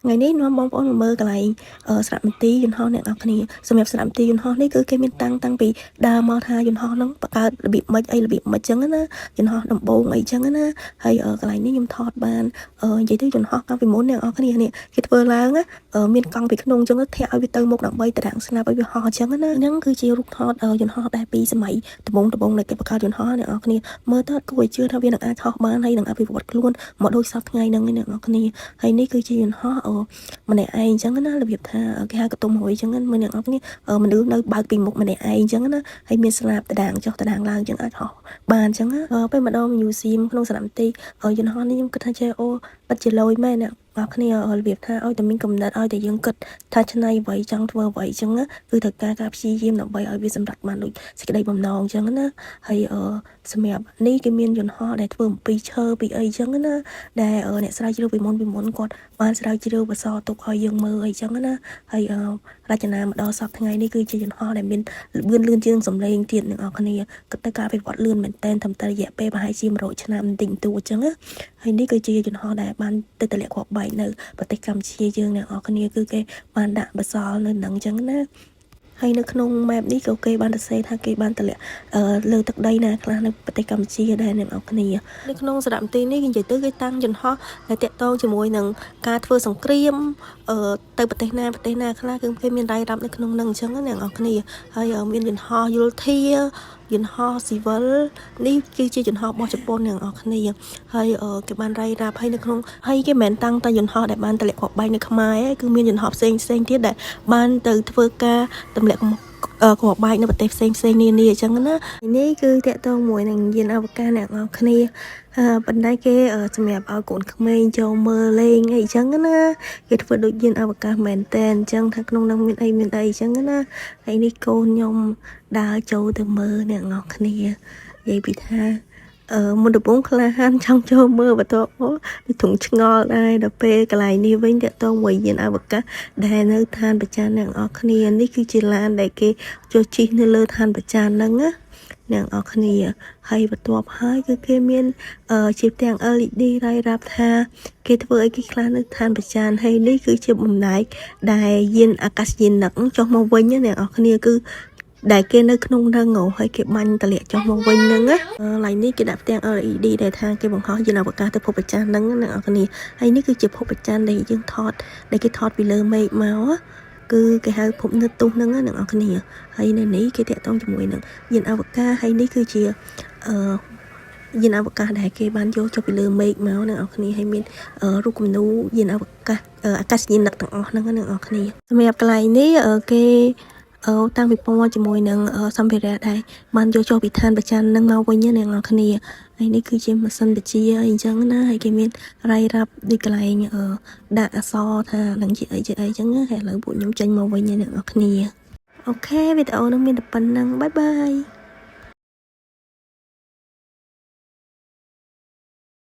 ថ្ងៃនេះនាំបងប្អូនមកមើលកន្លែងសារមន្ទីរយន្តហោះអ្នកនរគ្នាសម្រាប់សារមន្ទីរយន្តហោះនេះគឺគេមានតាំងតាំងពីដើមមកថាយន្តហោះហ្នឹងបង្កើតរបៀបម៉េចអីរបៀបម៉េចចឹងណាយន្តហោះដំបូងអីចឹងណាហើយកន្លែងនេះខ្ញុំថតបាននិយាយទៅយន្តហោះកាលពីមុនអ្នកនរគ្នានេះគេធ្វើឡើងណាមានកង់ពីក្នុងចឹងទៅធាក់ឲ្យវាទៅមុខដើម្បីតរាំងស្នាប់ឲ្យវាហោះចឹងណាហ្នឹងគឺជារូបថតយន្តហោះដែលពីសម័យដំបូងដំបូងដែលគេបង្កើតយន្តហោះអ្នកនរគ្នាមើលទៅអត់គួរឲ្យជឿថាវានឹងអាចហោះបានហើយនឹងអភិវឌ្ឍខ្លួនមកដូចសព្វថ្ងៃហ្នឹងឯអ្នកនរគ្នាហើយនេះគឺជាយន្តហោះម្នាក់ឯងអញ្ចឹងណារបៀបថាគេហៅកតុំរួយអញ្ចឹងមើលអ្នកនរគ្នាមនុស្សនៅបើកពីមុខម្នាក់ឯងអញ្ចឹងណាហើយមានស្លាបតដាងចុះតដាងឡើងអញ្ចឹងអាចហោះបានអញ្ចឹងណាពេលម្ដង museum ក្នុងសារមន្ទីរយន្តហោះនេះខ្ញុំគិតថាចេះអូពិតជាលយមែនអ្នកនរគ្នារបៀបថាឲ្យតែមានកំណត់ឲ្យតែយើងគិតថាឆ្នៃអ្វីចង់ធ្វើអ្វីអញ្ចឹងណាគឺត្រូវការការព្យាយាមដើម្បីឲ្យវាសម្រេចបានដូចសេចក្តីបំណងអញ្ចឹងណាហើយសម្រាប់នេះគេមានយន្តហោះដែលធ្វើអំពីឈើពីអីអញ្ចឹងណាដែលអ្នកស្រាវជ្រាវពីមុនពីមុនគាត់បានស្រាវជ្រាវបន្សល់ទុកឲ្យយើងមើលអីចឹងណាហើយរចនាមកដល់សប្តាហ៍ថ្ងៃនេះគឺជាយន្តហោះដែលមានលឿនលឿនជាងសំឡេងទៀតអ្នកនរគ្នាគិតទៅការវិវត្តលឿនមែនតើត្រឹមតែរយៈពេលប្រហែលជា100ឆ្នាំបន្តិចបន្តួចចឹងណាហើយនេះគឺជាយន្តហោះដែលបានទៅទម្លាក់គ្រាប់បែកនៅប្រទេសកម្ពុជាយើងអ្នកនរគ្នាគឺគេបានដាក់បន្សល់នៅនឹងចឹងណាហើយនៅក្នុង map នេះក៏គេបានសរសេរថាគេបានតម្លាក់លើទឹកដីណាខ្លះនៅប្រទេសកម្ពុជាដែរអ្នកនរគ្នានៅក្នុងសារមន្ទីរនេះគេនិយាយទៅគេតាំងយន្តហោះដែលតាក់ទងជាមួយនឹងការធ្វើសង្គ្រាមទៅប្រទេសណាប្រទេសណាខ្លះគឺគេមានរាយរាប់នៅក្នុងនឹងអញ្ចឹងណាអ្នកនរគ្នាហើយមានយន្តហោះយោធាយន្តហោះស៊ីវិលនេះគឺជាយន្តហោះរបស់ជប៉ុនអ្នកនរគ្នាហើយគេបានរាយរាប់ហើយនៅក្នុងហើយគេមិនមែនតាំងតែយន្តហោះដែលបានតម្លាក់គ្រាប់បែកនៅខ្មែរទេគឺមានយន្តហោះផ្សេងផ្សេងទៀតដែលបានទៅធ្វើការទម្លាក់គ្រាប់បែកនៅប្រទេសផ្សេងផ្សេងនានាអញ្ចឹងណានេះគឺតាក់ទងមួយនឹងយានអវកាសអ្នកនរគ្នាអឺប៉ុន្តែគេសម្រាប់ឲ្យកូនក្មេងចូលមើលលេងអីអញ្ចឹងណាគេធ្វើដូចយានអវកាសមែនតើអញ្ចឹងថាក្នុងនោះមានអីមានអីអញ្ចឹងណាហើយនេះកូនខ្ញុំដើរចូលទៅមើលអ្នកនរគ្នានិយាយពីថាមុនដំបូងក្លាហានចង់ចូលមើលបន្ទាប់មកដូចធុងឆ្ងល់ដែរដល់ពេលកន្លែងនេះវិញតាក់ទងមួយយានអវកាសដែលនៅឋានប្រចានអ្នកនរគ្នានេះគឺជាឡានដែលគេចូលជិះនៅលើឋានប្រចានហ្នឹងណាអ្នកនរគ្នាហើយបន្ទាប់ហើយគឺគេមានជាផ្ទាំង LED រាយរាប់ថាគេធ្វើអីគេខ្លះនៅឋានប្រចានហើយនេះគឺជាបំណែកដែលយានអាកាសយាននឹកចុះមកវិញណាអ្នកនរគ្នាគឺដែលគេនៅក្នុងហ្នឹងហ៎ហើយគេបាញ់តម្លាក់ចុះមកវិញហ្នឹងណាឡៃនេះគេដាក់ផ្ទាំង LED ដែលថាគេបង្ហោះយានអវកាសទៅភពព្រះច័ន្ទហ្នឹងណាអ្នកនរគ្នាហើយនេះគឺជាភពព្រះច័ន្ទដែលយើងថតដែលគេថតពីលើមេឃមកគឺគេហៅភពនៅទុះហ្នឹងណាអ្នកនរគ្នាហើយនៅនេះគេតាក់ទងជាមួយនឹងយានអវកាសហើយនេះគឺជាយានអវកាសដែលគេបានយកចុះពីលើមេឃមកអ្នកនរគ្នាហើយមានរូបគំនូរយានអវកាសអាកាសយាននឹកទាំងអស់ហ្នឹងអ្នកនរគ្នាសម្រាប់កន្លែងនេះគេតាំងពិព័រណ៍ជាមួយនឹងសម្ភារៈដែលបានយកចុះពីឋានប្រច័ននឹងមកវិញណាអ្នកនរគ្នាហើយនេះគឺជាម៉ាស៊ីនបញ្ជាអីអញ្ចឹងណាហើយគេមានរាយរាប់ដូចកន្លែងដាក់អក្សរថានឹងជាអីជាអីអញ្ចឹងណាហើយឥឡូវពួកខ្ញុំចេញមកវិញណាអ្នកនរគ្នាOK វីដេអូនឹងមានតែប៉ុណ្ណឹង bye bye.